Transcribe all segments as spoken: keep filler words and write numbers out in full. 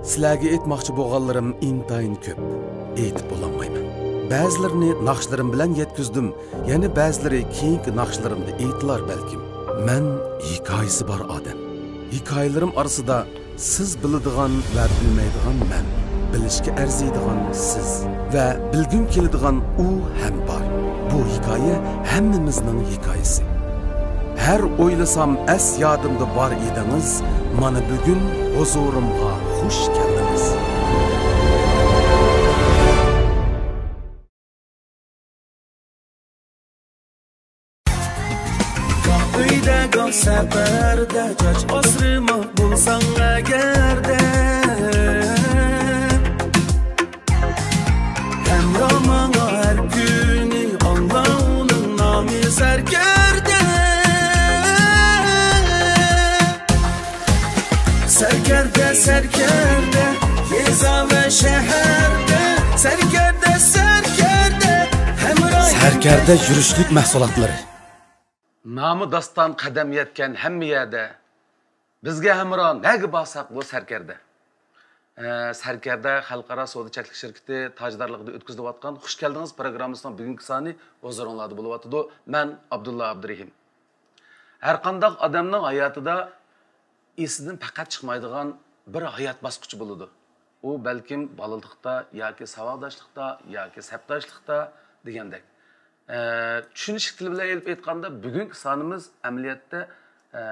سىلەرگە ئېيتماقچى بولغانلىرىم ئىنتايىن كۆپ. ئېيتىپ بولالمايمەن. بەزىلىرىنى ناخشىلىرىم بىلەن يەتكۈزدۈم، يەنە بەزىلىرى كېيىنكى ناخشىلىرىمدا ئېيتىلار بەلكىم. مەن ھېكايىسى بار ئادەم. ھېكايىلىرىم ئارىسىدا سىز بىلىدىغان ۋە بىلمەيدىغان مەن، بىلىشكە ئەرزىيدىغان سىز ۋە بىلگۈم كېلىدىغان ئۇ ھەم بار. بۇ ھېكايە ھەممىمىزنىڭ ھېكايىسى. ھەر ئويلىسام ئەس يادىمدا بار ئىدىڭىز، مانا بۈگۈن ھۇزۇرۇمغا خۇش كەلدىڭىز. ئۆيدە گاھ سەپەردە، چاچ ئاسرىماق بولساڭ ئەگەردە. ھەمراھ ماڭا ھەر كۈنى، ئاللا ئۇنىڭ نامى سەركەردە. سەركەردە، سەركەردە، يېزا ۋە شەھەردە. سەركەردە، سەركەردە، ھەمراھ. سەركەردە يۈرۈشلۈك مەھسۇلاتلىرى. نامى داستان قەدەم يەتكەن ھەممە يەردە، بىزگە ھەمراھ نەگە بارساق بۇ سەركەردە. ئە، سەركەردە خەلقئارا سودا چەكلىك شىركىتى تاجدارلىقىدا ئۆتكۈزۈلۈۋاتقان خۇش كەلدىڭىز پروگراممىسىنىڭ بۈگۈنكى سانى ھۇزۇرۇڭلاردا بولۇۋاتىدۇ. مەن ئابدۇللا ئابدۇرېھىم. ھەرقانداق ئادەمنىڭ ھاياتىدا ئېسىدىن پەقەت چىقمايدىغان بىر ھايات باسقۇچى بولىدۇ. ئۇ بەلكىم بالىلىقتا ياكى ساۋاقداشلىقتا ياكى سەپداشلىقتا دېگەندەك. ئە، چۈشىنىشلىك تىل بىلەن ئېلىپ ئېيتقاندا، بۈگۈنكى سانىمىز ئەمەلىيەتتە، ئە،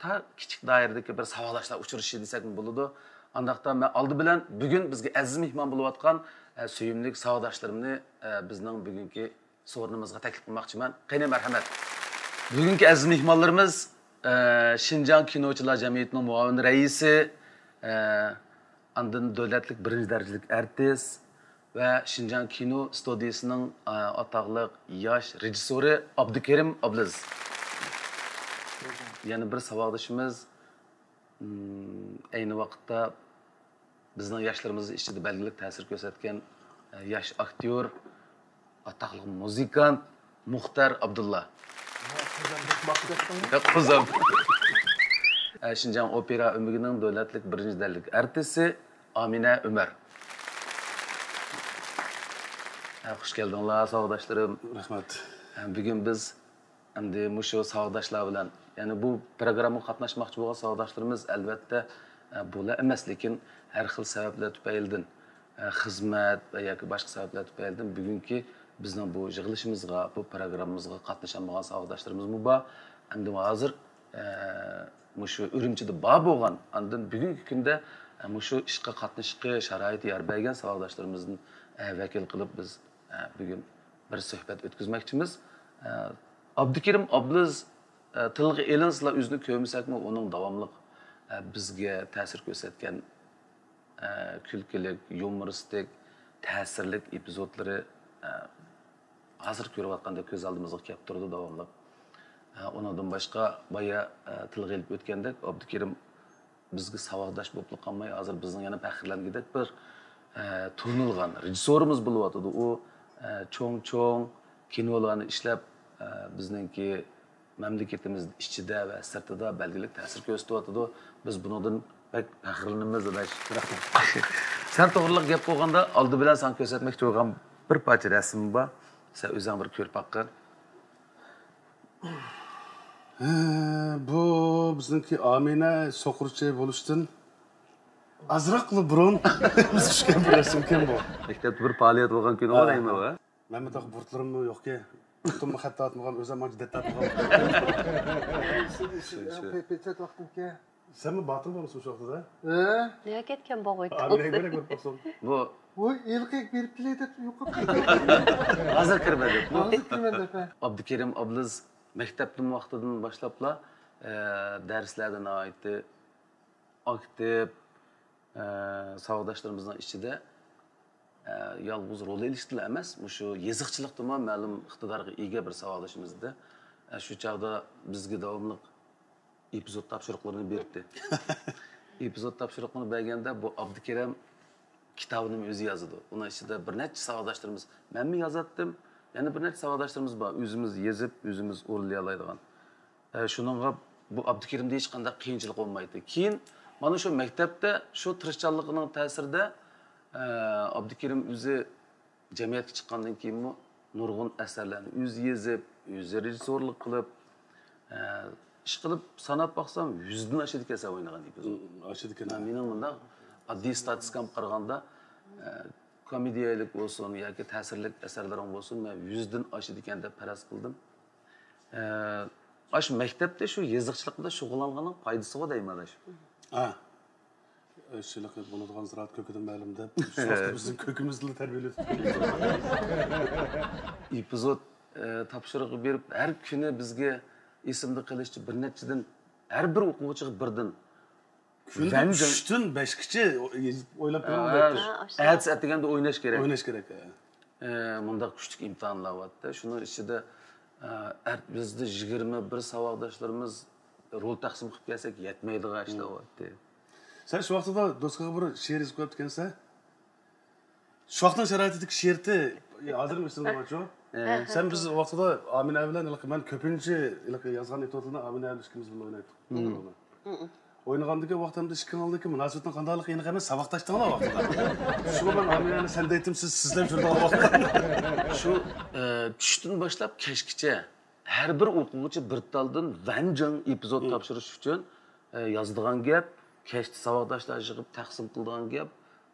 تا كىچىك دائىرىدىكى بىر ساۋاقداشلار ئۇچرىشىشى دېسەكمۇ بولىدۇ. ئانداقتا مەن ئالدى بىلەن بۈگۈن بىزگە ئەزىز مېھمان بولۇۋاتقان، ئە، سۆيۈملۈك ساۋاقداشلىرىمنى، ئە، بىزنىڭ بۈگۈنكى سورۇنىمىزغا تەكلىپ قىلماقچىمەن. قېنى، مەرھەمەت. بۈگۈنكى ئەزىز مېھمانلىرىمىز، ئە، شىنجاڭ كىنوچىلار جەمئىيىتىنىڭ مۇئاۋىن رەئىسى، ئە، ئاندىن دۆلەتلىك بىرىنچى دەرىجىلىك ئارتىس ۋە شىنجاڭ كىنو ستۇدىيىسىنىڭ، ئە، ئاتاقلىق ياش رېژىسسورى ئابدۇكېرىم ئابلىز. يەنە بىر ساۋاقدىشىمىز، ئەينى ۋاقىتتا بىزنىڭ ياشلىرىمىز ئىچىدە بەلگىلىك تەسىر كۆرسەتكەن، ئە، ياش ئاكتيور، ئاتاقلىق مۇزىكانت مۇختەر ئابدۇللا. يا، قوزام. ئە، شىنجاڭ ئوپېرا ئۆمىكىنىڭ دۆلەتلىك بىرىنچى دەرىجىلىك ئارتىسى ئامىنە ئۆمەر. ئە، خۇش كەلدىڭلار، ساۋاقداشلىرىم. رەھمەت. ئە، بۈگۈن بىز ئەمدى مۇشۇ ساۋاقداشلار بىلەن، يەنى بۇ پروگراممىغا قاتناشماقچى بولغان ساۋاقداشلىرىمىز، ئەلۋەتتە، ئە، بۇلا ئەمەس، لېكىن ھەر خىل سەۋەبلەر تۈپەيلىدىن، ئە، خىزمەت ۋە ياكى باشقا سەۋەبلەر تۈپەيلىدىن بۈگۈنكى بىزنىڭ بۇ يىغىلىشىمىزغا، بۇ پروگراممىمىزغا قاتنىشالمىغان ساۋاقداشلىرىمىزمۇ بار. ئەمدى ھازىر، ئە، مۇشۇ ئۈرۈمچىدە بار بولغان، ئاندىن بۈگۈنكى كۈندە، ئە، مۇشۇ ئىشقا قاتنىشىشقا شارائىتى يار بەرگەن ساۋاقداشلىرىمىزدىن، ئە، ۋەكىل قىلىپ بىز، ئە، بۈگۈن بىر سۆھبەت ئۆتكۈزمەكچىمىز. ئە، ئابدۇكېرىم ئابلىز، ئە، تىلغا ئېلىنسىلا، ئۆزىنى كۆرمىسەكمۇ، ئۇنىڭ داۋاملىق، ئە، بىزگە تەسىر كۆرسەتكەن، ئە، كۈلكىلىك، يۇمۇرىستىك، تەسىرلىك ئېپىزودلىرى، ئە، ھازىر كۆرۈۋاتقاندەك كۆز ئالدىمىزغا كەپ تۇرىدۇ داۋاملىق. ئە، ئۇنىڭدىن باشقا، بايا، ئە، تىلغا ئېلىپ ئۆتكەندەك، ئابدۇكېرىم بىزگە ساۋاقداش بولۇپلا قالماي، ھازىر بىزنىڭ يەنە پەخىرلەنگۈدەك بىر، ئە، تونۇلغان رېژىسسورىمىز بولۇۋاتىدۇ. ئۇ، ئە، چوڭ-چوڭ كىنولارنى ئىشلەپ، ئە، بىزنىڭكى مەملىكىتىمىز ئىچىدە ۋە سىرتىدا بەلگىلىك تەسىر كۆرسىتىۋاتىدۇ. بىز بۇنىڭدىن بەك پەخىرلىنىمىز، ئاداش. رەھمەت. سەن توغرىلىق گەپ قىلغاندا، ئالدى بىلەن ساڭا كۆرسەتمەكچى بولغان بىر پارچە رەسىمىم بار. سەن ئۆزۈڭ بىر كۆرۈپ باققىن. ھە، بۇ بىزنىڭكى ئامىنە سوقۇرچى بولۇشتىن ئازراقلا بۇرۇن بىز چۈشكەن بىر رەسىمكەن بۇ. مەكتەپتە بىر پائالىيەت بولغان كۈنى ھە. غۇ دەيمەن ۋە. مەن بۇنداق بۇرۇتلىرىممۇ يوقكى. بۇرۇتۇممۇ خەت تارتمىغان، ئۆزۈم ئانچە دەت تارتمىغان. شۇ، شۇ. پېچەت ۋاقتىمكى. سەنمۇ باتۇر بولمىسۇن شۇ ۋاقتىدا؟ ھە؟ نېگە كەتكەن بوغۇيتتى؟ ئامىنەگە بېرەك بولۇپ قالسۇن. بۇ. ۋوي، ھېلىقى بېرىپ كېلەي دەپ يوقاپ كەتتى. ھازىر كىرىمەن دەپ. ھازىر كىرىمەن دەپ، ھە. ئابدۇكېرىم ئابلىز مەكتەپتىن ۋاقتىدىن باشلاپلا، ئە، دەرسلەردە ناھايىتى ئاكتىپ، ئە، ساۋاقداشلىرىمىزنىڭ ئىچىدە، ئە، يالغۇز رول ئېلىشتىلا ئەمەس، مۇشۇ يېزىقچىلىقتىمۇ مەلۇم ئىقتىدارغا ئىگە بىر ساۋاقدىشىمىز ئىدى. ئە، شۇ چاغدا بىزگە داۋاملىق ئېپىزود تاپشۇرۇقلىرىنى بېرىتتى. ئېپىزود تاپشۇرۇقلىرىنى بەرگەندە، بۇ ئابدۇكېرەم كىتابىنىمۇ ئۆزى يازىدۇ. ئۇنىڭ ئىچىدە بىر نەچچە ساۋاقداشلىرىمىز، مەنمۇ يازاتتىم، يەنە بىر نەچچە ساۋاقداشلىرىمىز بار، ئۆزىمىز يېزىپ، ئۆزىمىز ئورۇنلىيالايدىغان. ئە، شۇنىڭغا بۇ ئابدۇكېرىمدە ھېچقانداق قىيىنچىلىق بولمايتتى. كېيىن مانا شۇ مەكتەپتە شۇ تىرىشچانلىقىنىڭ تەسىرىدە، ئە، ئابدۇكېرىم ئۆزى جەمئىيەتكە چىققاندىن كېيىنمۇ نۇرغۇن ئەسەرلەرنى ئۆزى يېزىپ، ئۆزى رېژىسسورلۇق قىلىپ، ئە، ئىشقىلىپ ساناپ باقسام، يۈزدىن ئاشىدىكەن ئەسەر ئوينىغان ئېپىزود. ئاشىدىكەن. مېنىڭ مۇنداق ئاددىي ستاتىستىكامغا قارىغاندا، ئە، كومېدىيەلىك بولسۇن ياكى تەسىرلىك ئەسەرلىرىڭ بولسۇن، مەن يۈزدىن ئاشىدىكەن دەپ پەرەز قىلدىم. ئە، ئاشۇ مەكتەپتە شۇ يېزىقچىلىق بىلەن شۇغۇللانغاننىڭ پايدىسى بار دەيمەن، ئاداش. ھە. ئىشچىلىقى بولىدىغان زىرائەت كۆكىدىن مەلۇم دەپ، شۇ ۋاقىتتا بىزنىڭ كۆكىمىزدىلا تەربىيەلىدۇق. ئېپىزود، ئە، تاپشۇرۇقى بېرىپ، ھەر كۈنى بىزگە ئېسىمدە قېلىشىچە بىر نەچچىدىن، ھەر بىر ئوقۇغۇچىغا بىردىن كۈندە ۋەنجىڭ. ئۈچتىن بەشكىچە ئويلاپ بېرىڭ ھە، دەيتتى. ھە، ئاشۇ. ئەتىسى ئەتىگەندە ئويناش كېرەك. ئويناش كېرەك، ھە. ئە، مۇنداق كۈچلۈك ئىمتىھانلار بارتتى. شۇنىڭ ئىچىدە، ئە، ئەر-، بىزدە يىگىرمە بىر ساۋاقداشلىرىمىز رول تەقسىم قىلىپ كەلسەك يەتمەيدىغان ئىشلار بارتتى. سەن شۇ ۋاقتىدا دوسكىغا بىر شېئىر يېزىپ قويۇپتىكەنسەن. شۇ ۋاقىتنىڭ شارائىتىدىكى شېئىرتى، ھازىرمۇ ئېسىڭدە بارچۇ؟ ئە. سەن بىز ۋاقتىدا ئامىنە بىلەن ھېلىقى مەن كۆپىنچە ھېلىقى يازغان ئېپىزودلىرنى ئامىنە بىلەن ئىككىمىز بىللە ئوينايتتۇق. ئوينىغاندىكى ۋاقتىمدا ئىككىڭلارنىڭكى مۇناسىۋىتىنىڭ قانداقلىقى ئېنىق ئەمەس، ساۋاقداشتىڭلار ۋاقتىدا. شۇڭا مەن ئامىنەنى سەن دەيتتىم، سىز سىز دەپ يۈرىدىغان ۋاقىت. شۇ، ئە، چۈشتىن باشلاپ كەچكىچە ھەر بىر ئوقۇغۇچى بىر تالدىن ۋەنجىڭ ئېپىزود تاپشۇرۇش ئۈچۈن، ئە، يازىدىغان گەپ، كەچتە ساۋاقداشلار يىغىپ تەقسىم قىلىدىغان گەپ.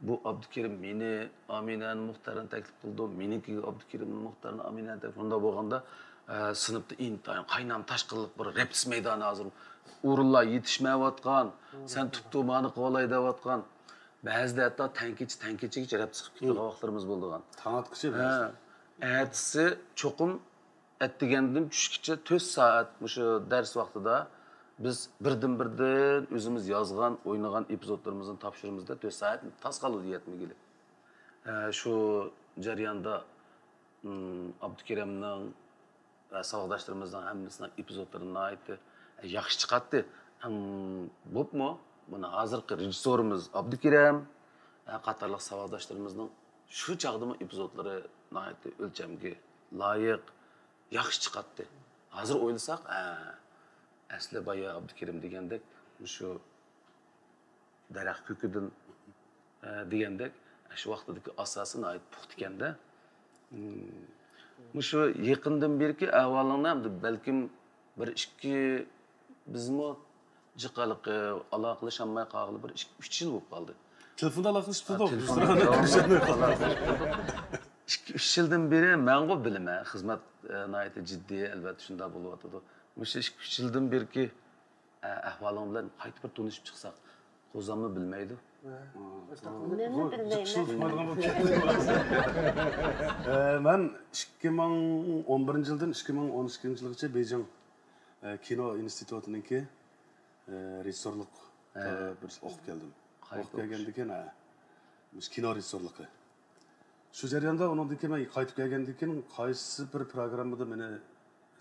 بۇ ئابدۇكېرىم مېنى، ئامىنەنى، مۇختەرنى تەكلىپ قىلىدۇ، مېنىڭكىگە ئابدۇكېرىمنى، مۇختەرنى، ئامىنەنى تەكلىپ، شۇنداق بولغاندا، ئە، سىنىپتا ئىنتايىن قاينام تاشقىنلىق بىر رېپېتىتسىيە مەيدانى ھازىر. ئورۇنلار يېتىشمەيۋاتقان، سەن تۇپتۇ مانا قىلىۋالاي دەۋاتقان. بەزىدە ھەتتا تەڭكىچە، تەڭكىچىگىچە رەپسىقىپ كېتىدىغان ۋاقىتلىرىمىز بولىدىغان. تاڭ ئاتقۇچە ھە. بەزىدە. ئەتىسى چوقۇم ئەتىگەندىن چۈشكىچە تۆت سائەت مۇشۇ دەرس ۋاقتىدا بىز بىردىن-بىردىن ئۆزىمىز يازغان، ئوينىغان ئېپىزودلىرىمىزنى تاپشۇرىمىزدا تۆت سائەت تاس قالىدۇ يەتمىگىلى. ئە، شۇ جەرياندا، ئىم، ئابدۇكېرەمنىڭ ۋە ساۋاقداشلىرىمىزنىڭ ھەممىسىنىڭ ئېپىزودلىرى ناھايىتى ياخشى چىقاتتى. ئەڭ بوپمۇ؟ مانا ھازىرقى رېژىسسورىمىز ئابدۇكېرەم، ئە، قاتارلىق ساۋاقداشلىرىمىزنىڭ شۇ چاغدىمۇ ئېپىزودلىرى ناھايىتى ئۆلچەمگە لايىق، ياخشى چىقاتتى. ھازىر ئويلىساق، ئە، ئەسلى بايا ئابدۇكېرىم دېگەندەك، مۇشۇ دەرەخ كۆكىدىن، ئە، دېگەندەك، شۇ ۋاقتىدىكى ئاساسى ناھايىتى پۇختىكەن-دە. مم. مۇشۇ يېقىندىن بېرىكى ئەھۋالىڭنى، ئەمدى بەلكىم بىر ئىككى، بىزمۇ جىق ھېلىقى ئالاقىلىشالماي قالغىلى بىر ئىككى، ئۈچ يىل بولۇپ قالدى. تېلېفوندا ئالاقىلىشىپ ھە، تۇردۇق. تېلېفوندا ئىككى، ئۈچ يىلدىن بېرى مەنغۇ بىلىمەن، خىزمەت، ئە، ناھايىتى جىددىي، ئەلۋەتتە، شۇنداق بولۇۋاتىدۇ. مۇشۇ ئىككى، ئۈچ يىلدىن بېرىكى ئە، ئەھۋالىڭ بىلەن قايتا بىر تونۇشۇپ چىقساق، قوزاممۇ بىلمەيدۇ. مەنمۇ بىلمەيمەن. ئە، مەن ئىككى مىڭ ئون بىرىنچى يىلدىن ئىككى مىڭ ئون ئىككىنچى يىلغىچە بېيجىڭ، ئە، كىنو ئىنستىتۇتىنىڭكى، ئە، رېژىسسورلۇق، ھە. ئە، بىر ئوقۇپ كەلدىم. قايتا ئوقۇپ كەلگەندىن كېيىن، ھە، مۇشۇ كىنو رېژىسسورلۇقى. شۇ جەرياندا ئۇنىڭدىن كېيىن مەن قايتىپ كەلگەندىن كېيىن قايسى بىر پروگراممىدا مېنى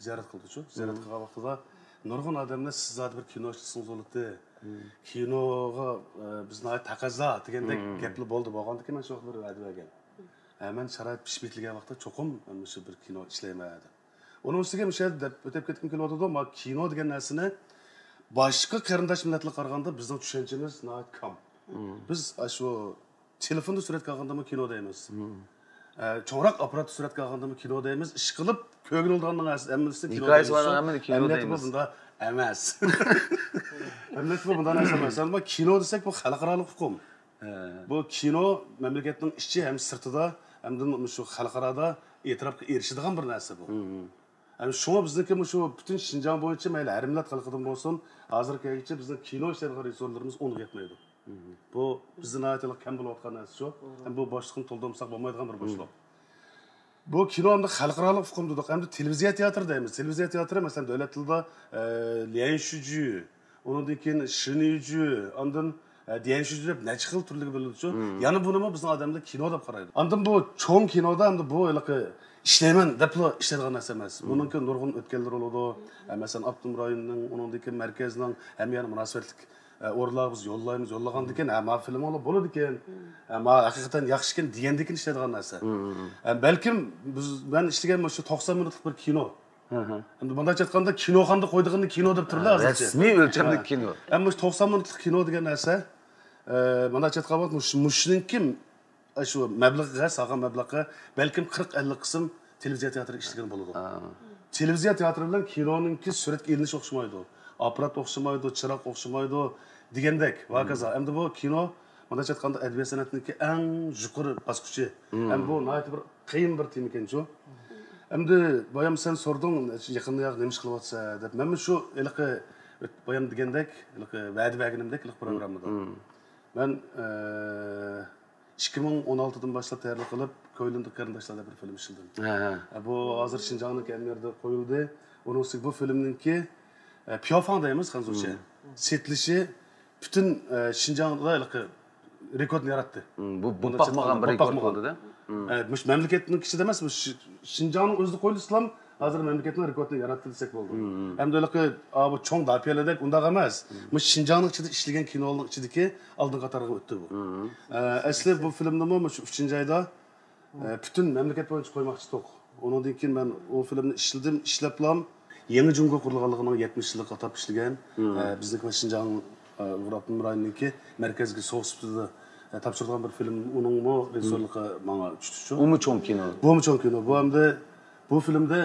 زىيارەت قىلدىچۇ. زىيارەت قىلغان ۋاقتىدا نۇرغۇن ئادەملەر سىز زادى بىر كىنو ئىشلىسىڭىز بولاتتى. كىنوغا، ئە، بىز ناھايىتى تەقەززا دېگەندەك گەپلەر بولدى. بولغاندىن كېيىن مەن شۇ ۋاقىتتا بىر ۋەدە بەرگەن. ھە، مەن شارائىت پىشىپ يېتىلگەن ۋاقىتتا چوقۇم مۇشۇ بىر كىنو ئىشلەيمەن دەپ. ئۇنىڭ ئۈستىگە مۇشۇ يەردە دەپ ئۆتۈپ كەتكۈم كېلىۋاتىدۇ، ما كىنو دېگەن نەرسىنى باشقا قېرىنداش مىللەتلەرگە قارىغاندا بىزنىڭ چۈشەنچىمىز ناھايىتى كام. بىز ئاشۇ تېلېفوندا سۈرەتكە ئالغاندىمۇ كىنو دەيمىز. ئە، چوڭراق ئاپپاراتتا سۈرەتكە ئالغاندىمۇ كىنو دەيمىز. ئىشقىلىپ كۆرگىلى بولىدىغاننىڭ ھەممىسىنى كىنو ھېكايىسى دەيمىز. بارنىڭ ھەممىنى كىنو ئەمەلىيەتتە بۇ دەيمىز. بۇنداق ئەمەس. ئەمەلىيەتتە بۇ بۇنداق نەرسە ئەمەس. ئەمما كىنو دېسەك، بۇ خەلقئارالىق ئۇقۇم. ھە. بۇ كىنو مەملىكەتنىڭ ئىچى ھەم سىرتىدا، ھەمدە شۇ خەلقئارادا ئېتىراپقا ئېرىشىدىغان بىر نەرسە بۇ. ھەم شۇڭا بىزنىڭكى مۇشۇ پۈتۈن شىنجاڭ بويىچە مەيلى ھەر مىللەت خەلقىدىن بولسۇن، ھازىرغا كەلگۈچە بىزنىڭ كىنو ئىشلەيدىغان رېژىسسورلىرىمىز ئونغا يەتمەيدۇ. بۇ بىزدە ناھايىتى كەم بولۇۋاتقان نەرسە شۇ. ھەم بۇ بوشلۇقنى تولدۇرمىساق بولمايدىغان بىر بوشلۇق. بۇ كىنو ئەمدى خەلقئارالىق ئۇقۇم دېدۇق. ئەمدى تېلېۋىزىيە تېئاتىرى دەيمىز. تېلېۋىزىيە تېئاتىرى، مەسىلەن، دۆلەت تىلىدا، ئە، ليەنشىجۈ، ئۇنىڭدىن كېيىن شىنىجۈ، ئاندىن، ئە، ديەنشىجۈ دەپ نەچچە خىل تۈرلىرىگە بۆلىنىدۇچۇ. يەنە بۇنىمۇ بىزنىڭ ئادەملەر كىنو دەپ قارايدۇ. ئاندىن بۇ چوڭ كىنودا ئەمدى بۇ ھېلىقى ئىشلەيمەن دەپلا ئىشلەيدىغان نەرسە ئەمەس. بۇنىڭكى نۇرغۇن ئۆتكەللىرى بولىدۇ. ئە، مەسىلەن، ئاپتونوم رايوننىڭ، ئۇنىڭدىن كېيىن مەركەزنىڭ ھەم يەنە مۇناسىۋەتلىك ئورۇنلارغا بىز يوللايمىز، يوللىغاندىن كېيىن، ھە، ما فىلىمىڭلار بولىدىكەن، ھە، ما ھەقىقەتەن ياخشىكەن دېگەندىن كېيىن ئىشلەيدىغان نەرسە. ھە، بەلكىم بىز، مەن ئىشلىگەن مۇشۇ توقسان مىنۇتلۇق بىر كىنو، ئەمدى مۇنداقچە ئېيتقاندا، كىنوخانىدا قويىدىغىنىنى كىنو دەپ تۇرىدۇ ھازىرچە. رەسمىي ئۆلچەملىك كىنو. ئەمما مۇشۇ توقسان مىنۇتلۇق كىنو دېگەن نەرسە، ئە، مۇنداقچە ئېيتقاندا، مۇش-، مۇشۇنىڭكى شۇ مەبلىغىگە، سالغان مەبلەغگە بەلكىم قىرىق ئەللىك قىسىم تېلېۋىزىيە تىياتىرى ئىشلىگەن بولىدۇ. تېلېۋىزىيە تىياتىرى بىلەن كىنونىڭكى سۈرەتكە ئېلىنىشى ئوخشىمايدۇ. ئاپپارات ئوخشىمايدۇ، چىراغ ئوخشىمايدۇ دېگەندەك. ۋە ھاكازا. ئەمدى بۇ كىنو، مۇنداقچە ئېيتقاندا، ئەدەبىيات سەنئەتنىڭكى ئەڭ يۇقىرى باسقۇچى. ھەم بۇ ناھايىتى بىر قىيىن بىر تېما ئىكەنچۇ. ئەمدى بايام سەن سورىدىڭ، يېقىندا نېمە ئىش قىلىۋاتىسەن دەپ. مەنمۇ شۇ ھېلىقى بايام دېگەندەك، ھېلىقى ۋەدە بەرگىنىمدەك ھېلىقى پروگراممىدا. مەن، ئە، ئىككى مىڭ ئون ئالتىدىن باشلاپ تەييارلىق قىلىپ، كويلىندا قېرىنداشلار دەپ بىر فىلىم ئىشلىدىم. ھە، ھە. ئە، بۇ ھازىر شىنجاڭنىڭ ھەممە يېرىدە قويۇلدى. ئۇنىڭ ئۈستىگە بۇ فىلىمنىڭكى، ئە، پيافاڭ دەيمىز خەنزۇچە. سېتىلىشى پۈتۈن، ئە، شىنجاڭدا ھېلىقى رېكورتنى ياراتتى. بۇ، بۇ بۇنداق باقمىغان بىر رېكورت بولدى-دە. ئە، مۇشۇ مەملىكەتنىڭ ئىچىدە ئەمەس، مۇشۇ شىنجاڭنىڭ ئۆزىدە قويۇلسىلا، ھازىر مەملىكەتنىڭ رېكورتىنى ياراتتى دېسەك بولىدۇ. ئەمدى ھېلىقى، ئا، بۇ چوڭ داپىيەلەردەك ئۇنداق ئەمەس. مۇشۇ شىنجاڭنىڭ ئىچىدە ئىشلىگەن كىنولارنىڭ ئىچىدىكى ئالدىنقى قاتارغا ئۆتتى بۇ. ئە، ئەسلى بۇ فىلىمنىمۇ مۇشۇ ئۈچىنچى ئايدا، ئە، پۈتۈن مەملىكەت بويىچە قويماقچى ئىدۇق. ئۇنىڭدىن كېيىن مەن ئۇ فىلىمنى ئىشلىدىم، ئىشلەپلام يېڭى جۇڭگو قۇرۇلغانلىقىنىڭ يەتمىش يىللىقىغا ئاتاپ ئىشلىگەن. ئە، بىزنىڭكى شىنجاڭ، ئە، ئۇيغۇر ئاپتونوم رايونىنىڭكى مەركەزگە سوۋغا سۈپىتىدە، ئە، تاپشۇرىدىغان بىر فىلىم، ئۇنىڭمۇ رېژىسسورلۇقى ماڭا چۈشتى شۇ. ئۇمۇ چوڭ كىنو. بۇمۇ چوڭ كىنو. بۇ ئەمدى بۇ فىلىمدە،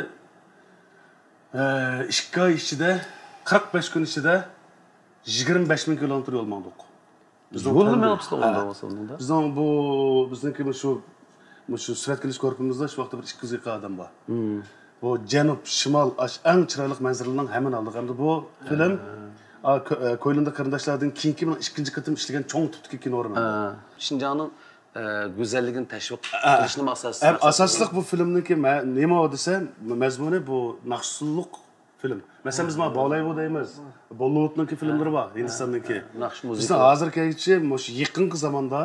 ئە، ئىككى ئاي ئىچىدە، قىرىق بەش كۈن ئىچىدە يىگىرمە بەش مىڭ كىلومېتىر يول ماڭدۇق. بىزنىڭ يولنى تەنبىھ. مېڭىپ تۇرغان ھە. بولسا ئۇنىڭدا. بىزنىڭ بۇ، بىزنىڭكى مۇشۇ، مۇشۇ سۈرەتكە ئېلىش گۇرۇپپىمىزدا شۇ ۋاقىتتا بىر ئىككى يۈز يېقىن ئادەم بار. بۇ جەنۇب، شىمال، ئاش-، ئەڭ چىرايلىق مەنزىرىلەرنىڭ ھەممىنى ئالدۇق. ئەمدى بۇ فىلىم، ئا، كو-، ئە، كويلىندا قېرىنداشلاردىن كېيىنكى مېنىڭ ئىككىنچى قېتىم ئىشلىگەن چوڭ تىپتىكى كىنو رولىم. شىنجاڭنىڭ، ئە، گۈزەللىكىنى تەشۋىق قىلىشنى مەقسەت. ئەم، ئاساسلىق بۇ فىلىمنىڭكى مە-، نېمە دېسە، مەزمۇنى بۇ ناخشا ئۇسسۇللۇق فىلىم. مەسىلەن، بىز مانا بالايۋو دەيمىز. بوللىۋۇدنىڭكى فىلىملىرى بار، ھىندىستاننىڭكى. ناخشا مۇزىكا. بىزنىڭ ھازىرغىچە مۇشۇ يېقىنقى زاماندا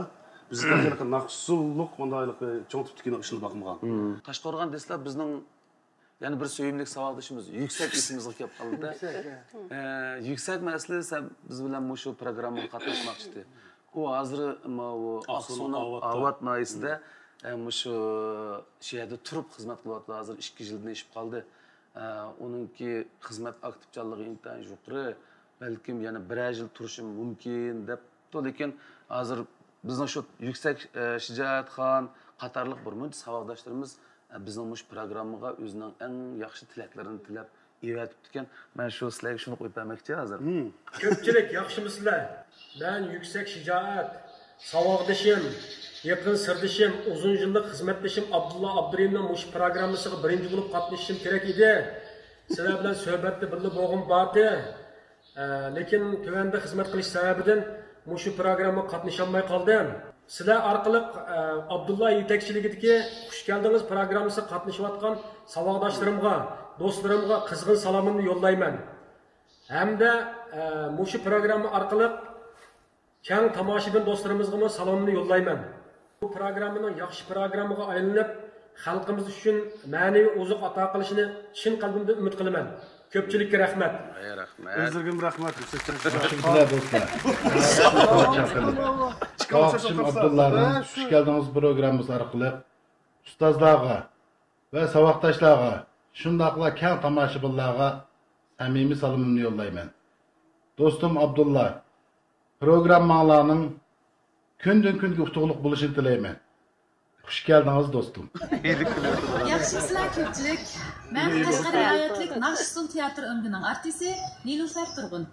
بىزگە ھېلىقى ناخشا ئۇسسۇللۇق مۇنداق ھېلىقى چوڭ تىپتىكى كىنو ئىشلىتىپ باقمىغان. تاشقى ئورغان دېسىلا بىزنىڭ يەنە بىر سۆيۈملۈك ساۋاقدىشىمىز يۈكسەك ئېسىمىزگە كېلىپ قالدى. يۈكسەك، يا. ئە، يۈكسەك مەسىلىسى بىز بىلەن مۇشۇ پروگراممىغا قاتناشماقچى ئىدى. ئۇ ھازىر ماۋۇ ئاقسۇنىڭ ئاقسۇنىڭ ئاۋات، ئاۋات ناھىيەسىدە، ئە، مۇشۇ شۇ يەردە تۇرۇپ خىزمەت قىلىۋاتىدۇ. ھازىر ئىككى يىلدىن ئېشىپ قالدى. ئە، ئۇنىڭكى خىزمەت ئاكتىپچانلىقى ئىنتايىن يۇقىرى. بەلكىم يەنە بىرەر يىل تۇرۇشىمۇ مۇمكىن دەپتۇ. لېكىن ھازىر بىزنىڭ شۇ يۈكسەك، ئە، شىجائەتخان قاتارلىق بىر مۇنچە ساۋاقداشلىرىمىز، ئە، بىزنىڭ مۇشۇ پروگراممىغا ئۆزىنىڭ ئەڭ ياخشى تىلەكلىرىنى تىلەپ ئېۋەتىپتىكەن. مەن شۇ سىلەرگە شۇنى قويۇپ بەرمەكچى ھازىر. كۆپچىلىك، ياخشىمۇسىلەر؟ مەن يۈكسەك شىجائەت، ساۋاقدىشىم، يېقىن سىردىشىم، ئۇزۇن يىللىق خىزمەتدىشىم ئابدۇللا ئابدۇرېھىمنىڭ مۇشۇ پروگراممىسىغا بىرىنچى بولۇپ قاتنىشىشىم كېرەك ئىدى. سىلەر بىلەن سۆھبەتتە بىللە بولغۇم بارتى. ئە، لېكىن تۆۋەندە خىزمەت قىلىش سەۋەبىدىن مۇشۇ پروگراممىغا قاتنىشالماي قالدىم. سىلەر ئارقىلىق، ئە، ئابدۇللا يېتەكچىلىكىدىكى خۇش كەلدىڭىز پروگراممىسىغا قاتنىشىۋاتقان ساۋاقداشلىرىمغا، دوستلىرىمغا قىزغىن سالامىمنى يوللايمەن. ھەمدە، ئە، مۇشۇ پروگرامما ئارقىلىق كەڭ تاماشىبىن دوستلىرىمىزغىمۇ سالامىمنى يوللايمەن. بۇ پروگراممىنىڭ ياخشى پروگراممىغا ئايلىنىپ، خەلقىمىز ئۈچۈن مەنىۋى ئوزۇق ئاتا قىلىشىنى چىن قەلبىمدىن ئۈمىد قىلىمەن. كۆپچىلىككە رەھمەت. ئەي، رەھمەت. ئۆزلىرىگىمۇ رەھمەت. ياخشىمۇسىلەر دوستلار؟ ساۋاقدىشىم ئابدۇللانىڭ خۇش كەلدىڭىز پروگراممىسى ئارقىلىق ئۇستازلارغا ۋە ساۋاقداشلارغا، شۇنداقلا كەڭ تاماشىبىنلارغا سەمىمىي سالىمىمنى يوللايمەن. دوستۇم ئابدۇللا، پروگرامماڭلارنىڭ كۈندىن-كۈنگە ئۇتۇقلۇق بولۇشىنى تىلەيمەن. خۇش كەلدىڭىز، دوستۇم. ياخشىمۇسىلەر كۆپچىلىك؟ مەن قەشقەر ۋىلايەتلىك ناخشا ئۇسسۇل تىياتىر ئۆمىكىنىڭ ئارتىسى نىلۇفەر تۇرغۇن.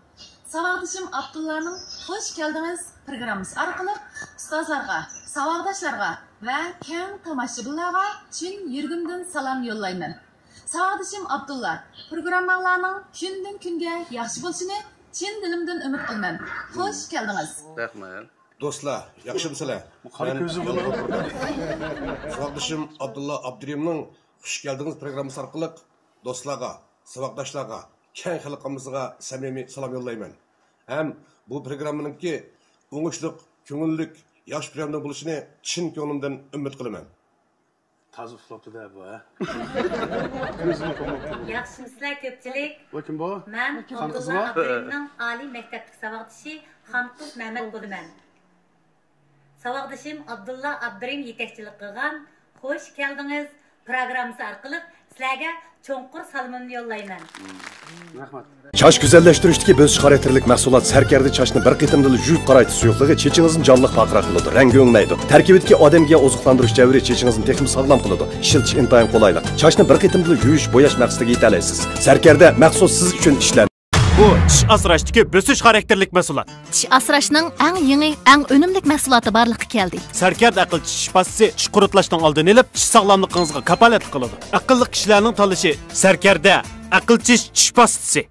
ساۋاقدىشىم ئابدۇللانىڭ خۇش كەلدىڭىز پروگراممىسى ئارقىلىق ئۇستازلارغا، ساۋاقداشلارغا ۋە كەڭ تاماشىبىنلارغا چىن يۈرىكىمدىن سالام يوللايمەن. ساۋاقدىشىم ئابدۇللا، پروگرامماڭلارنىڭ كۈندىن-كۈنگە ياخشى بولۇشىنى چىن دىلىمدىن ئۈمىد قىلىمەن. خۇش كەلدىڭىز. رەھمەت. دوستلار، ياخشىمۇسىلەر؟ بۇ قارا كۆزى بۇ. ساۋاقدىشىم ئابدۇللا ئابدۇرېھىمنىڭ خۇش كەلدىڭىز پروگراممىسى ئارقىلىق دوستلارغا، ساۋاقداشلارغا، كەڭ خەلق ئاممىسىغا سەمىمىي سالام يوللايمەن. ھەم بۇ پروگراممىنىڭكى ئوڭۇشلۇق، كۆڭۈللۈك، ياخشى پروگرامما بولۇشىنى چىن كۆڭلۈمدىن ئۈمىد قىلىمەن. تازا ئۇخلاپتۇ-دە بۇ، ھە؟ كۆزىنى قومۇپ. ياخشىمۇسىلەر كۆپچىلىك؟ بۇ كىم بۇ؟ مەن خانقىزمۇ؟ ئابدۇللا ئابدۇرېھىمنىڭ ئالىي مەكتەپلىك ساۋاقدىشى خانقىز مەمەت بولىمەن. ساۋاقدىشىم ئابدۇللا ئابدۇرېھىم يېتەكچىلىك قىلغان خۇش كەلدىڭىز پروگراممىسى ئارقىلىق سىلەرگە چوڭقۇر سالىمىمنى يوللايمەن. رەھمەت. چاچ گۈزەللەشتۈرۈشتىكى بۆسۈش خاراكتېرلىك مەھسۇلات سەركەردە چاچنى بىر قېتىمدىلا يۇيۇپ قارايتى سۇيۇقلۇقى چېچىڭىزنى جانلىق پارقىراق قىلىدۇ، رەڭگى ئۆڭلەيدۇ. تەركىبىدىكى ئادەمگە ئوزۇقلاندۇرۇش جەۋھىرى چېچىڭىزنى تېخىمۇ ساغلام قىلىدۇ. ئىشلىتىش ئىنتايىن قولايلىق. چاچنى بىر قېتىمدىلا يۇيۇش، بوياش مەقسىتىگە يېتەلەيسىز. سەركەردە مەخسۇس سىز ئۈچۈن ئىشلەندى. بۇ چىش ئاسراشتىكى بۆسۈش خاراكتېرلىك مەھسۇلات. چىش ئاسراشنىڭ ئەڭ يېڭى، ئەڭ ئۈنۈملۈك مەھسۇلاتى بارلىققا كەلدى. سەركەردە ئەقىل چىش پاستىسى چىش قۇرۇتلاشنىڭ ئالدىنى ئېلىپ، چىش ساغلاملىقىڭىزغا كاپالەتلىك قىلىدۇ. ئەقىللىق كىشىلەرنىڭ تاللىشى سەركەردە ئەقىل چىش چىش پاستىسى.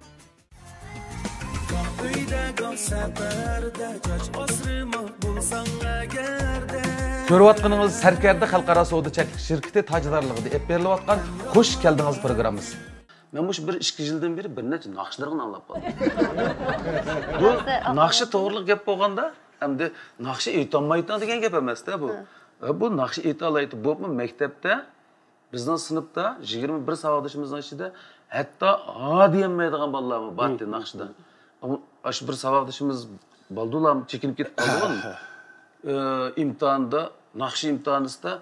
كۆرۈۋاتقىنىڭىز سەركەردە خەلقئارا سودا چەكلىك شىركىتى تاجدارلىقىدا ئېلىپ بېرىلىۋاتقان خۇش كەلدىڭىز پروگراممىسى. مەن مۇشۇ بىر ئىككى يىلدىن بېرى بىر نەچچە ناخشىلىرىڭنى ئاڭلاپ قالدىم. بۇ ناخشا توغرىلىق گەپ بولغاندا، ئەمدى ناخشا ئېيتالمايتتىڭ دېگەن گەپ ئەمەستە بۇ. ھە، بۇ ناخشا ئېيتالايتتى. بولۇپمۇ مەكتەپتە بىزنىڭ سىنىپتا يىگىرمە بىر ساۋاقدىشىمىزنىڭ ئىچىدە ھەتتا ھا دېيەلمەيدىغان بالىلارمۇ بارتى ناخشىدا. ئاشۇ بىر ساۋاقدىشىمىز بالدۇرلا چېكىنىپ كېتىپ قالدىغۇ. ئە، ئىمتىھاندا، ناخشا ئىمتىھانىسىدا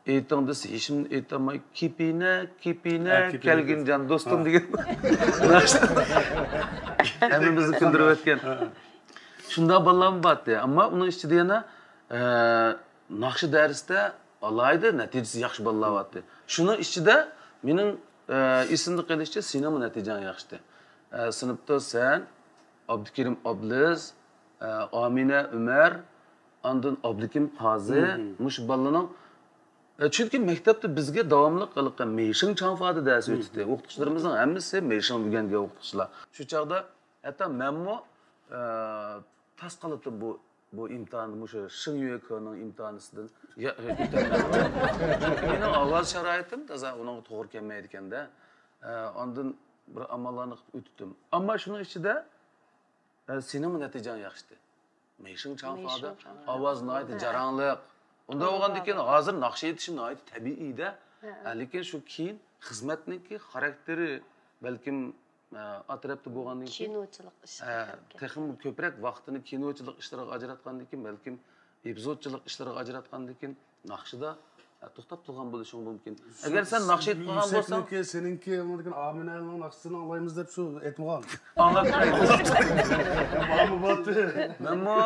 ئېيتىڭ دېسە، ھېچنېمىنى ئېيتالماي، كېپىنە، كېپىنە، ھە، كېپىنە كەلگىن كېپىنە. جان دوستۇم دېگەن ناخشا ھەممىمىزنى كۈلدۈرۈۋەتكەن. شۇنداق بالىلارمۇ بارتى. ئەمما ئۇنىڭ ئىچىدە يەنە، ئە، ناخشا دەرسىدە ئالاھىدە نەتىجىسى ياخشى بالىلار بارتى. شۇنىڭ ئىچىدە مېنىڭ، ئە، ئېسىمدە قېلىشىچە سېنىڭمۇ نەتىجەڭ ياخشىتى. ئە، سىنىپتا سەن، ئابدۇكېرىم ئابلىز، ئە، ئامىنە ئۆمەر، ئاندىن ئابلىكىم قازى، مۇشۇ بالىنىڭ، ئە، چۈنكى مەكتەپتە بىزگە داۋاملىق ھېلىقى مېيشىڭ چاڭفادە دەرسى ئۆتىتتى. ئوقۇتقۇچىلىرىمىزنىڭ ھەممىسى مېيشىڭ ئۆگەنگەن ئوقۇتقۇچىلار. شۇ چاغدا ھەتتا مەنمۇ، ئە، تاس قالاتتىم بۇ، بۇ ئىمتىھان، مۇشۇ شېڭيۈەكېنىڭ ئىمتىھانىسىدىن يا-، ئۆتەلمەي. چۈنكى مېنىڭ ئاۋاز شارائىتىم تازا ئۇنىڭغا توغرا كەلمەيدىكەن-دە. ئە، ئاندىن بىر ئاماللارنى قىلىپ ئۆتتۈم. ئەمما شۇنىڭ ئىچىدە، ئە، سېنىڭمۇ نەتىجەڭ ياخشىتى. مېيشىڭ چاڭفادە ئاۋاز ناھايىتى جاراڭلىق. ئۇنداق بولغاندىن كېيىن ھازىر ناخشا ئېيتىشىم ناھايىتى تەبىئىي-دە. ھە، لېكىن شۇ كېيىن خىزمەتنىڭكى خاراكتېرى بەلكىم، ئە، ئا تەرەپتە بولغاندىن كېيىن، كىنوچىلىق ئىشلىرى، ھە، تېخىمۇ كۆپرەك ۋاقتىنى كىنوچىلىق ئىشلىرىغا ئاجراتقاندىن كېيىن، بەلكىم ئېپىزودچىلىق ئىشلىرىغا ئاجراتقاندىن كېيىن ناخشىدا، ھە، توختاپ قالغان بولۇشۇڭ مۇمكىن. ئەگەر سەن ناخشا ئېيتىپ قالغان بولساڭ، سېنىڭكى، سېنىڭكى، ئاندىن كېيىن ئامىنەنىڭ ناخشىسىنى ئاڭلايمىز دەپ شۇ ئېيتمىغان. ئاڭلاپ تۇرايلى. بارمۇ بارتى؟ مەنمۇ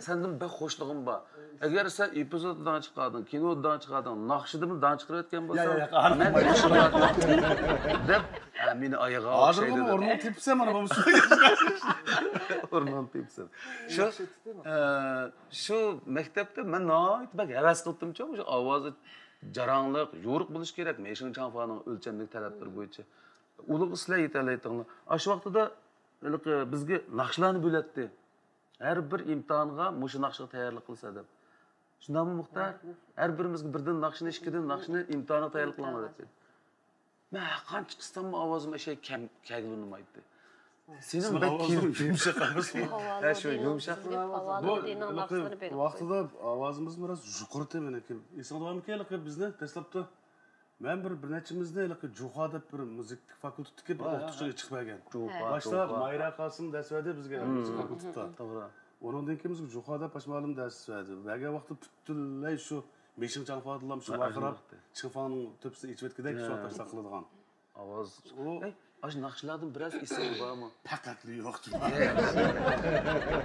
سەندىن بەك خوشلۇقۇم بار. ئەگەر سەن ئېپىزودتا داڭ چىقاردىڭ، كىنودا داڭ چىقاردىڭ، ناخشىدىمۇ داڭ چىقىرىۋەتكەن بولساڭ، ياق، ياق، مەن خوشلىنىۋاتىمەن دەپ، ھە، مېنى ئايىغىغا ئوخشايدۇ دەپ. ھازىرغىمۇ ئورنۇڭنى تېپىپسەن مانا بۇ. ئورنۇڭنى تېپىپسەن. شۇ، ئە، شۇ مەكتەپتە مەن ناھايىتى بەك ھەۋەس قىلىپتىمچۇ، شۇ ئاۋازى جاراڭلىق، يورۇق بولۇشى كېرەك، مېيشىڭ چاڭفانىڭ ئۆلچەملىك تەلەپلىرى بويىچە. ئۇلىغا سىلەر يېتەلەيتىڭلار. ئاشۇ ۋاقتىدا ھېلىقى بىزگە ناخشىلارنى بۆلەتتى. ھەر بىر ئىمتىھانغا مۇشۇ ناخشىغا تەييارلىق قىلسا دەپ. شۇنداقمۇ مۇختەر؟ ھەر بىرىمىزگە بىردىن ناخشىنى، ئىككىدىن ناخشىنى ئىمتىھانغا تەييارلىق قىلىڭلار دەپ. مەن ھەر قانچە قىلساممۇ ئاۋازىم ئەشەگە كەم، كەلگىلى ئۇنىمايتتى. سېنىڭ بەك كېيىن يۇمشاق ئەمەسمۇ؟ ھە، شۇ يۇمشاق. بۇ ۋاقتىدا ئاۋازىمىز بىراز يۇقىرى تېمىنىڭكى. ئېسىڭدە بارمىكىن، ھېلىقى بىزنى دەسلەپتە مەن بىر، بىر نەچچىمىزنى ھېلىقى جۇخۇا دەپ بىر مۇزىكا فاكۇلتېتىكى بىر ئوقۇتقۇچىغا چىقىپ بەرگەن. باشتا مايرا قاسىم دەرس بەردى بىزگە مۇزىكا فاكۇلتېتتا. توغرا. ئۇنىڭدىن كېيىن بىزگە جۇخا دەپ باشقا مۇئەللىم دەرس بەردى. بەرگەن ۋاقتىدا پۈتۈنلەي شۇ مېيشىڭ چاڭفادىلام شۇ ۋارقىراپ، چىڭفاڭنىڭ تۆپىسىنى ئېچىۋەتكۈدەك شۇ تاشلاق قىلىدىغان. ئاۋاز. ئەي، ئاشۇ ناخشىلاردىن بىرەر ئېسىڭدە بارمۇ؟ پەقەتلا يوق.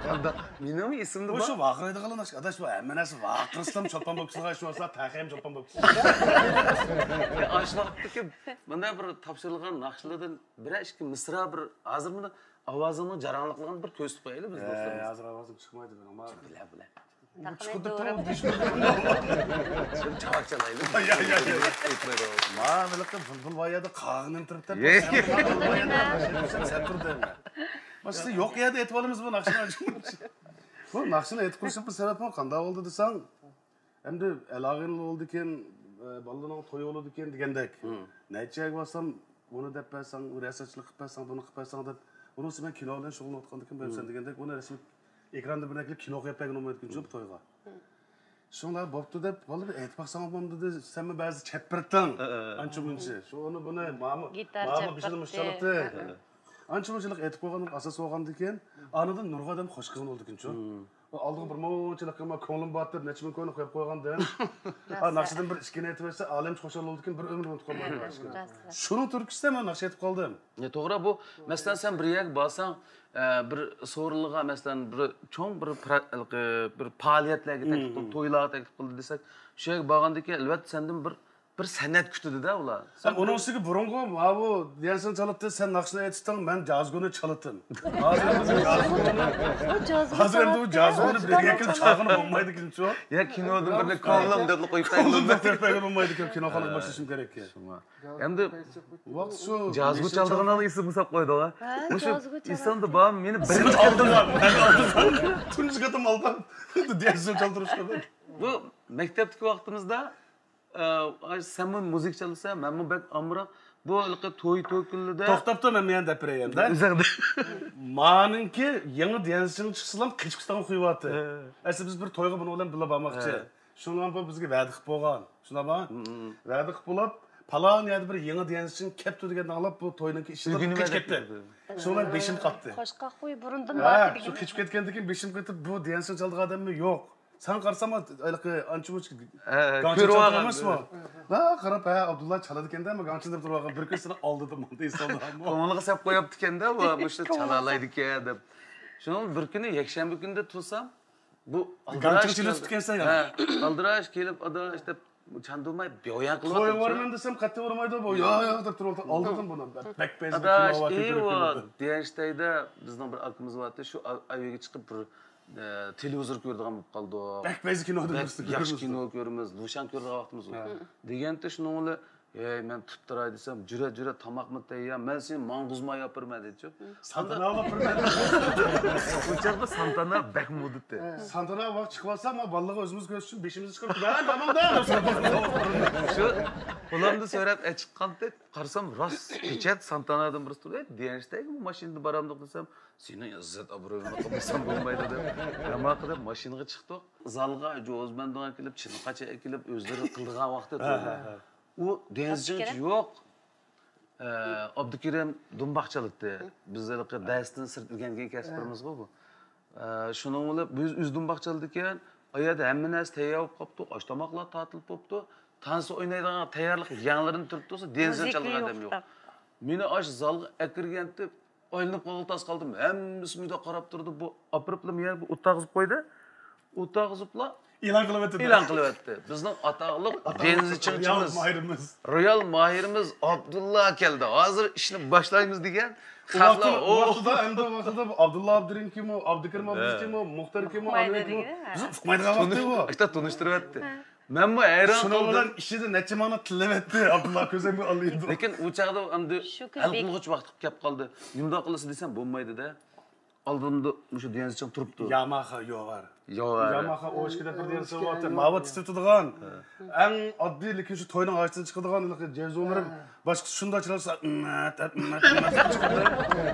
قانداق؟ مېنىڭمۇ ئېسىمدە بار. شۇ ۋارقىرايدىغانلا ناخشا. ئاداش، بۇ ھەممە نەرسە ۋارقىرىسىلام چولپان بولۇپ كېتىدىغان شۇ ۋاقىتتا تەخەيم چولپان بولۇپ كېتىدۇ. ئاشۇ ۋاقىتتىكى مانا بىر تاپشۇرۇلغان ناخشىلاردىن بىرەر ئىككى مىسرا بىر ھازىر مانا ئاۋازىڭنىڭ جاراڭلىقلىرىنى بىر كۆرسىتىپ قويايلى بىز دوستلىرىمىز. ھازىر ئاۋازىم چىقمايدۇ مېنىڭ. بىلە، بىلە. تەقەللەي دورىم. شۇنى چاۋاك چالايلى. يا، يا، يا. مانا ھېلىقى بۇلبۇل بايادا قاغىنىنى تۇرۇپ دەپ. سەن بۇلبۇل بايادا سەن تۇر دەيمەن. باشقىسى يوق يەردە ئېيتىپ ئالىمىز بۇ ناخشىنى. بۇ ناخشىنى ئېيتىپ قويۇشۇمنىڭ سەۋەبى قانداق بولدى دېسەڭ، ئەمدى ئەلاغىن بولىدىكەن، ئە، بالىلارنىڭ تويى بولىدىكەن دېگەندەك. نەچچە يەرگە بارسام، ئۇنى دەپ بەرسەڭ، رەسسامچىلىق قىلىپ بەرسەڭ، بۇنى قىلىپ بەرسەڭ دەپ، ئۇنىڭ ئۈستىگە مەن كىنو بىلەن شۇغۇللىنىۋاتقاندىكىن بىر سەن دېگەندەك، ئۇنى رەسمىي ئېكراندا بىر نەرسىلەر كىنو قويۇپ بەرگىلى بولمايدىكەنچۇ بۇ تويغا. شۇڭلار بوپتۇ دەپ، بالىلار بىر ئېيتىپ باقساڭ بولمىدى دېسەممۇ بەزى چەتپىرىتىڭ. ئانچە مۇنچە. شۇ ئۇنى بۇنى ماما، ماما بىشىنى مۇشۇ چالىتى. ئانچە مۇنچىلىق ئېيتىپ قويغان ئاساس بولغاندىكىن، ئانىدىن نۇرغۇن ئادەم خوش قىلغان بولىدىكەنچۇ. ئالدىغا بىر مۇنچىلىك كۆڭلۈم باتتى، نەچچە مىڭ كوينى قويۇپ قويغاندىن. ھا، ناخشىدىن بىر ئىككىنى ئېيتىۋەتسە، ئالەمچە خۇشال بولىدىكەن، بىر ئۆمۈر ئۇنتۇپ قالمايدۇ ناخشىنى. شۇنىڭ تۈرتكىسىدە مەن ناخشا ئېيتىپ قالدىم. يا، توغرا، بۇ، مەسىلەن، سەن بىر يەرگە بارساڭ، ئە، بىر سورۇنلىغا، مەسىلەن، بىر چوڭ بىر پرا-، ھېلىقى، بىر پائالىيەتلەرگە تەكلىپ قىل، تويلارغا تەكلىپ قىلدى دېسەك، شۇ يەرگە بارغاندىن كېيىن، ئەلۋەتتە، سەندىن بىر، بىر سەنئەت كۈتىدۇ-دە ئۇلار. ھەم ئۇنىڭ ئۈستىگە بۇرۇنغۇ ماۋۇ دىيەنسىڭ چالاتتى، سەن ناخشىنى ئېيتىستىڭ، مەن جازگۇنى چالىتىم. ھازىر ئەمدى بۇ جازگۇنى، ھازىر ئەمدى بۇ جازگۇنى بىر يەرگە چالغىلى بولمايدىكەنچۇ. يا، كىنودىن بىرنى كوڭلۇم دەپلا قويۇپ كوڭلۇم دەپ قويۇپ بولمايدىكەن، كىنوخانىغا باشلىشىم كېرەك. شۇڭا. ئەمدى ۋاقىت شۇ جازگۇ چالىدىغانلارنى ئېسىمگە ساپ قويدۇڭ، ھە؟ ھە، مۇشۇ جازگۇ ئېسىڭدە بارمۇ؟ مېنى بىرىنچى ئالدىڭ، مەن ئالدىم. تۇنجى قېتىم ئالدىم. دىيەنسىڭ چالدۇرۇشتا. بۇ مەكتەپتىكى ۋاقتىمىزدا، ئە، ئاي، سەنمۇ مۇزىكا چالىسەن، مەنمۇ بەك ئامراق. بۇ ھېلىقى توي، توي كۈنلىرىدە. توختاپتۇ، مەن مەن دەپ بېرەي ئەمدى. ئۆزۈڭدە. مانىڭكى يېڭى دىيەنسىڭ چىقسىلا قېچىپ كېتىدىغان قۇيۇۋاتتى. ھە. ئەسلى بىز بىر تويغا بۇنىڭ بىلەن بىللە بارماقچى. ھە. شۇنىڭ بۇ بىزگە ۋەدە قىلىپ بولغان. شۇنداقمۇ؟ ھە، ھە. ۋەدە قىلىپ بولۇپ، پالان يەردە بىر يېڭى دىيەنسىڭ كەپتۇ دېگەننى ئاڭلاپ، بۇ توينىڭكى ئىشىدىن ئۆگىنىۋەدە قېچىپ كەتتى. قېچىپ كەتتى. شۇنىڭ بىلەن بېشىم قاتتى. قوشقاق خۇي بۇرۇندىن ھە، بار شۇ دېگەن. قېچىپ كەتكەندىن كېيىن بېشىم قېتىپ، بۇ دىيەنسىڭ چالىدىغان ئادەممۇ يوق. ساڭا قارىسام، ھېلىقى ئانچە مۇنچە ھە، ھە، گاڭچىلىق كۆرۈۋالغان. ئەمەسمۇ؟ ھە، قاراپ، ھە، ئابدۇللا چالىدىكەن-دە، مانا گاڭچىلىق دەپ تۇرۇۋالغان. بىر كۈن سېنى ئالدىدىم، ئالدى ئىنسانلارمۇ. كۆڭلىگە سەپ قويۇپتىكەن-دە، بۇ، مۇشۇ چالالايدىكەن دەپ. شۇنىڭ بىر كۈنى يەكشەنبە كۈنىدە تۇرسام، بۇ ئالدىراش گاڭچىلىق چېلىۋېتىپتىكەنسەن يەنە. ھە، ئالدىراش كېلىپ، ئاداش دەپ چاندۇرماي، بىياڭ قىلىۋاتىدۇ. توي بارمەن دېسەم، قەتئىي ئۇرمايدۇ بۇ. يا، يا دەپ تۇرۇۋاتىدۇ. ئالدىدىم بۇنى. بەك بەزىدە ئاداش، كىنو ئەي، كۆرۈپ ۋا، كېلىدۇ. دىيەنشتەيدە بىزنىڭ بىر ئاكىمىز بارتى، شۇ ئا-، ئاۋىيىگە چىقىپ بىر، ئە، تېلېۋىزور كۆرىدىغان بولۇپ قالدۇق. بەك بەزى كىنو بەك ياخشى كىنو كۆرىمىز، لۇشياڭ كۆرىدىغان ۋاقتىمىز بار. ھە. دېگەنتى شۇنىڭ بىلەن، ھەي، مەن تۇتتۇراي دېسەم، جۈرە، جۈرە، تاماقمۇ تەييار، مەن سېنى ماڭغۇزماي ئاپىرىمەن دېدىچۇ. سانتانا ئاپىرىمەن. ئۇ چاغدا سانتانا بەك مودىتى. سانتانا ۋاقىت چىقىۋالسا، ما بالىلارغا ئۆزىمىز كۆرسەتسۇن، بېشىمىزنى چىقىرىپ، ھە، ناماڭدا! شۇ قولۇمدا سۆرەپ ئەچىققانتى، قارىسام، راست پېچەت سانتانادىن بىرسى تۇرۇپ، ھەي، دىيەنشتەيگە مۇ ماشىنىدا بارامدۇق دېسەم، سېنىڭ ئىززەت ئابرۇيۇڭنى قىلمىسام بولمايدۇ دەپ، نېمە قىلىپ ماشىنىغا چىقتۇق. زالغا جوزبەندۇڭ ئەكېلىپ، چىنقاچ ئەكېلىپ، ئۆزلىرى قىلىدىغان ۋاقتى. ھە، ھە، ھە. ئۇ دېڭىز ئابدۇكېرىم؟ جىڭچى يوق. ئە، ئابدۇكېرىم دۇمباق چالىتتى. بىز ھېلىقى دەرستىن سىرت ئۆگەنگەن كەسىپلىرىمىزغۇ بۇ. ئە، شۇنىڭ بىلەن بىز ئۆزى دۇمباق چالىدىكەن. ئۇ يەردە ھەممە نەرسە تەييار بولۇپ قاپتۇ، ئاش تاماقلار تارتىلىپ بوپتۇ. تانسا ئوينايدىغان تەييارلىق يەڭلىرىنى تۇرۇپتۇ، دېڭىزدىن مۇزىكا چالغان ئادەم يوق. يوق. مېنى ئاشۇ زالغا ئەكىرگەنتى، ئايلىنىپ قالغىلى تاس قالدىم. ھەممىسى مۇنداق قاراپ تۇرىدۇ. بۇ ئاپىرىپلا مېنى بۇ ئولتۇرغۇزۇپ قويدى. ئولتۇرغۇزۇپلا ئېلان قىلىۋەتتى. ئېلان قىلىۋەتتى. بىزنىڭ ئاتاقلىق دېڭىزچىڭچىمىز، رېئال ماھىرىمىز. رېئال ماھىرىمىز ئابدۇللا كەلدى. ھازىر ئىشنى باشلايمىز دېگەن. ئۇ ۋاقتىدا، خەقلەر، ئۇ ۋاقتىدا ئەمدى، ئۇ ۋاقتىدا ئابدۇللا ئابدۇرېھىم كىمۇ، ئابدۇكېرىم ئابدۇللا كىمۇ، مۇختەر كىمۇ، ئامىر كىمۇ، بىز ئۇقمايدىغان ۋاقتى ئۇ. ئاشتا تونۇشتۇرۇۋەتتى. مەنمۇ ھەيران قالدىم. شۇنىڭ بىلەن ئىچىدە نەچچە مانا تىللىۋەتتى، ئابدۇللا كۆزۈڭگە ئالىدۇ. لېكىن ئۇ چاغدا ئەمدى ھەل قىلغۇچ ۋاقىت كەپ قالدى. نېمىنداق قىلىسىز دېسەم، بولمايدۇ-دە. ئالدىمدا مۇشۇ دىيەنسىچىڭ تۇرۇپتۇ. ياماخا يوغار. يوغار. ياماخا ئوشكىدا بىر دېگەن سۆز بار. ماۋۇ تىترېتىدىغان. ئەڭ ئاددىي، لېكىن شۇ توينىڭ ھاشتىدىن چىقىدىغان، جېزۇمىرىم باشقىسى شۇنداق چىرايلىق،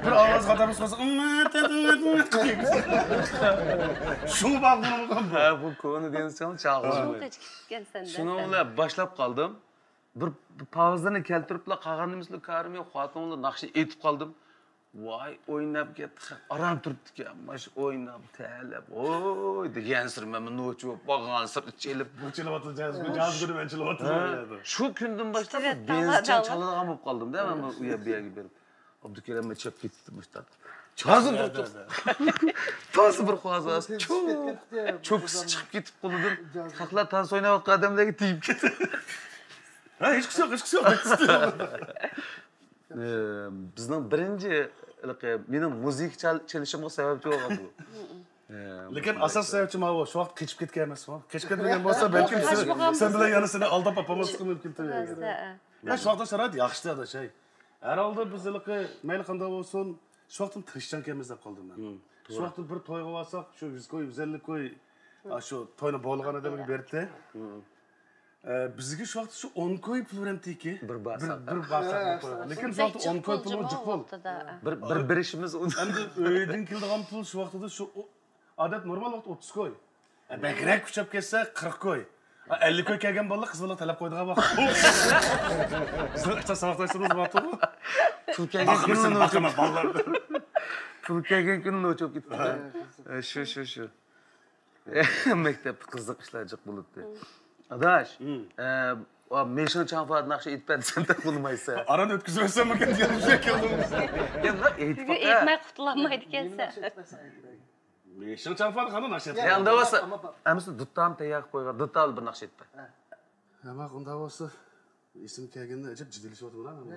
بىر ئاۋاز خاتا بولسا، شۇڭا باغلىنىپ قالدى. ھە، بۇ كونا دىيەنسىچىڭ چاغلىمايدۇ. شۇنىڭ بىلەن باشلاپ قالدىم. بىر، بىر پاۋىزلىرىنى كەلتۈرۈپلا قالغان نېمىسىلا كارىم يوق، خوتۇن بىلەن ناخشا ئېيتىپ قالدىم. ۋاي، ئويناپ كەتتى، خەق ئاران تۇرۇپتىكەن، ماش ئويناپ، تەلەپ، ھوي دېگەنسېرى مەنمۇ نوچى بولۇپ، بارغانسېرى چېلىپ. بۇ چېلىۋاتىدۇ، جاز، جاز گۈلى مەن چېلىۋاتىدۇ. ھە. شۇ كۈندىن باشلاپ دېڭىزچە چالىدىغان بولۇپ قالدىم-دە، مەن بۇ ئۇ يەر، بۇ يەرگە بېرىپ. ئابدۇكېرىم چىقىپ كېتىپتۇ مۇشتاق. ھازىر تۇرۇپتۇ. تازا بىر قازا، چوكىسى چىقىپ كېتىپ قولىدىن. خەقلەر تانسا ئويناۋاتقان ئادەملەرگە تېگىپ كېتىدۇ. ھە، ھېچقىسى يوق، ھېچقىسى يوق. ئى، بىزنىڭ بىرىنچى، ھېلىقى، مېنىڭ مۇزىكا چال-، چېلىشىمغا سەۋەبچى بولغان بۇ. ئى، لېكىن ئاساس سەۋەبچى ماۋۇ، شۇ ۋاقىت قېچىپ كەتكەن ئەمەسمۇ؟ قېچىپ كەتمىگەن بولسا، بەلكىم سەن، سەن بىلەن يەنە سېنى ئالداپ ئاپالماسلىقى مۇمكىن. ھە، ھە. شۇ ۋاقىتتا شارائىت ياخشى ئىدى، ئاداش، ھەي. ھەر ھالدا بىز ھېلىقى مەيلى قانداق بولسۇن، شۇ ۋاقىتتىن تىرىشچانكەنمىز دەپ قالدىم مەن. شۇ ۋاقىتتا بىر تويغا بارساق، شۇ يۈز كوي، يۈز ئەللىك كوي، ئاشۇ توينى بولغان ئادەمگە بەردى. ئە، بىزگە شۇ ۋاقىتتا شۇ ئون كوي پۇل بېرەمتىكى. بىر بارساق. بىر، بىر بارساق بىر تويغا. لېكىن شۇ ۋاقىتتا ئون كوي پۇلمۇ جىق پۇل. بىر، بىر بېرىشىمىز ئۇنى. ئەمدى ئۆيدىن كېلىدىغان پۇل شۇ ۋاقتىدا شۇ ئادەت نورمال ۋاقىت ئوتتۇز كوي. ھە، بەكرەك كۈچەپ كەتسە، قىرىق كوي. ھە، ئەللىك كوي كەلگەن بالىلار قىز بالا تەلەپ قويىدىغان ۋاقىت. بىزنىڭ ئىقتىساد ساۋاقداشلىرىمىز بارتۇرغۇ. پۇل كەلگەن كۈنى نوچ بولۇپ كېتىپتۇ. ھە، شۇ، شۇ، شۇ. مەكتەپتە قىزىق ئىشلار جىق بولاتتى. ئاداش، ئە، مېشىڭ چاڭفادىن ناخشا ئېيتىپ بەرسەم دەپ بولمايسەن. ئاران ئۆتكۈزۈۋەتسەممىكىن دېگەن بىر شەكىلدە. يا، بۇنداق ئېيتىپ بۈگۈن باقە. ئېيتماي قۇتۇلالمايدىكەنسەن. مېشىڭ چاڭفادىن قانداق ناخشا يا، ئەمدى بولسا، ئەمىسە دۇتام تەييار قىلىپ قويغان، دۇتال بىر ناخشا ئېيتىپ بەر. ھە، ماقۇل، ئۇنداق بولسا. ئېسىمگە كەلگەندە ئەجەب جىددىيلىشىۋاتىمەن ھە.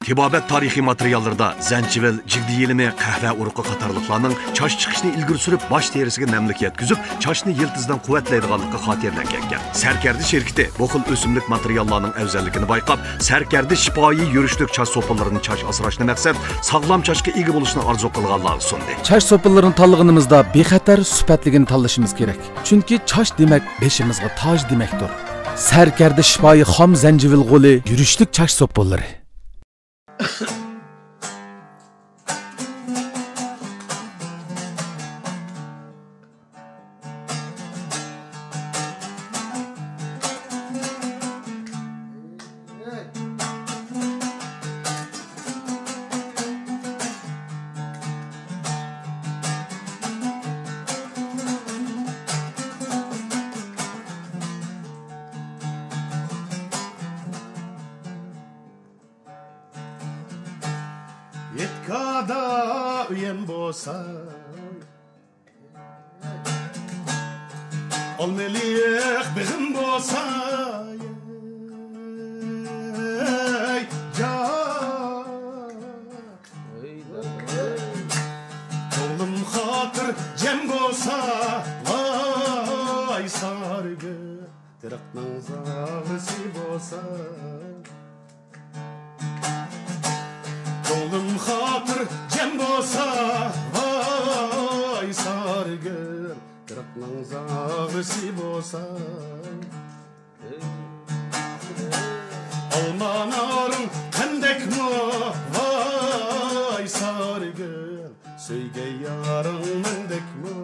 تېبابەت تارىخىي ماتېرىياللىرىدا زەنچىۋىل، جىگدە يېلىمى، قەھۋە ئۇرۇقى قاتارلىقلارنىڭ چاچ چىقىشىنى ئىلگىرى سۈرۈپ، باش تېرىسىگە نەملىك يەتكۈزۈپ، چاچنى يىلتىزىدىن قۇۋۋەتلەيدىغانلىقى خاتىرىلەنگەنىكەن. سەركەردە شىركىتى بۇ خىل ئۆسۈملۈك ماتېرىياللارنىڭ ئەۋزەللىكىنى بايقاپ، سەركەردە شىپائىي يۈرۈشلۈك چاچ سوپىلىرىنى چاچ ئاسراشنى مەقسەت، ساغلام چاچقا ئىگە بولۇشنى ئارزۇ قىلغانلارغا سۇندى. چاچ سوپىلىرىنى تاللىغىنىمىزدا بىخەتەر، سۈپەتلىكىنى تاللىشىمىز كېرەك. چۈنكى چاچ دېمەك، بېشىمىزغا تاج دېمەكتۇر. سەركەردە شىپائىي خام زەنجىۋىل غولى، يۈرۈشلۈك چاچ سوپىلىرى. يەتكادا ئۆيەم بولسا، ئالمىلىق بېغىم بولسا، ئەي جان. كۆڭلۈم خاتىرجەم بولسا، ۋاي سارىگۈل، تېرىقنىڭ زاغرىسى بولسا. كۆڭلۈم خاتىرجەم بولسا، ۋاي سارىگۈل، تېرىقنىڭ زاغرىسى بولسا. ئالما نارىڭ قەندەكمۇ، ۋاي سارىگۈل، سۆيگەن يارىڭ مەندەكمۇ.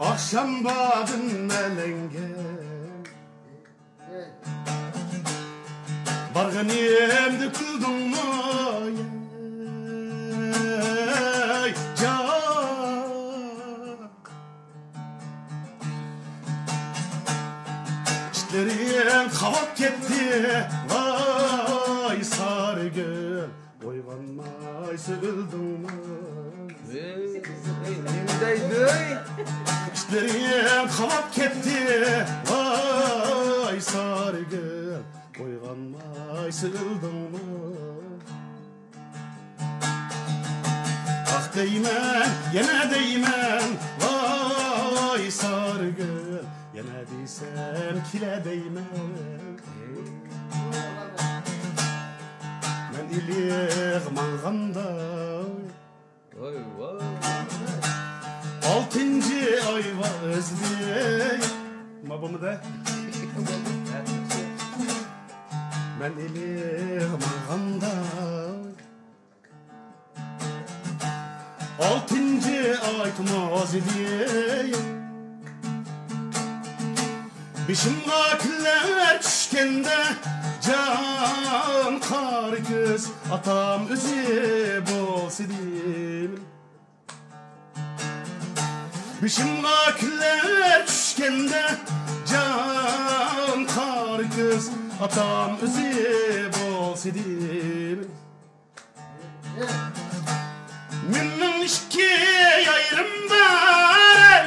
ئاخشام باردىم ئەلەڭگە، بارغىنىمدا كۈلدۈڭمۇ، ئەي جان؟ ئىتلىرىم قاۋاپ كەتتى، ۋاي سارىگۈل، ئويغانمايسا ئۆلدۈڭمۇ؟ ۋەي، ۋەي، نېمە دەيدۇ؟ ئىتلىرىم قاۋاپ كەتتى، ۋاي سارىگۈل، ئويغانمايسا ئۆلدۈڭمۇ؟ ئاھ دەيمەن، يەنە دەيمەن، ۋاي سارىگۈل، يەنە دېسەم كېلە دەيمەن. مەن ئىلىغ ماڭغاندا، ۋاي، ۋاي. ئالتىنچى ئاي ۋازدى. ما بولمىدى؟ مەن ئىلىغ ماڭغاندا، ئالتىنچى ئاي تۇماز ئىدى. بېشىمغا كۈنلەر چۈشكەندە، جان قارا كۆز ئاتام ئۆزى بولسىدى. بېشىمغا كۈنلەر چۈشكەندە، جان قارا كۆز ئاتام ئۆزى بولسىدى. مېنىڭ ئىككى يايرىم بار،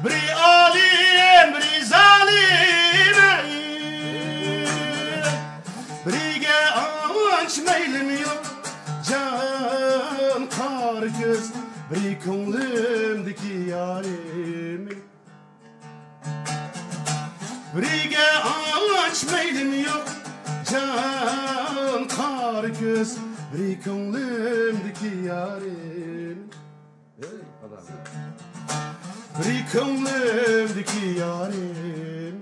بىرى ئالىم، بىرى زالىم. بىرىگە ئانچە مەيلىم يوق، جان قارا كۆز، بىرى كۆڭلۈمدىكى يارىم. بىرىگە ئانچە مەيلىم يوق، جان قارا كۆز، بىرى كۆڭلۈمدىكى يارىم. بىرى كۆڭلۈمدىكى يارىم.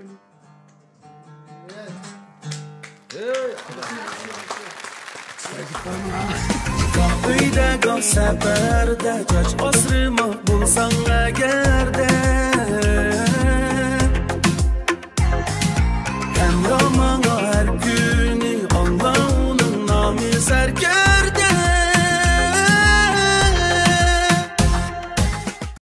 ئۆيدە گاھ سەپەردە، چاچ ئاسرىماق بولساڭ ئەگەردە.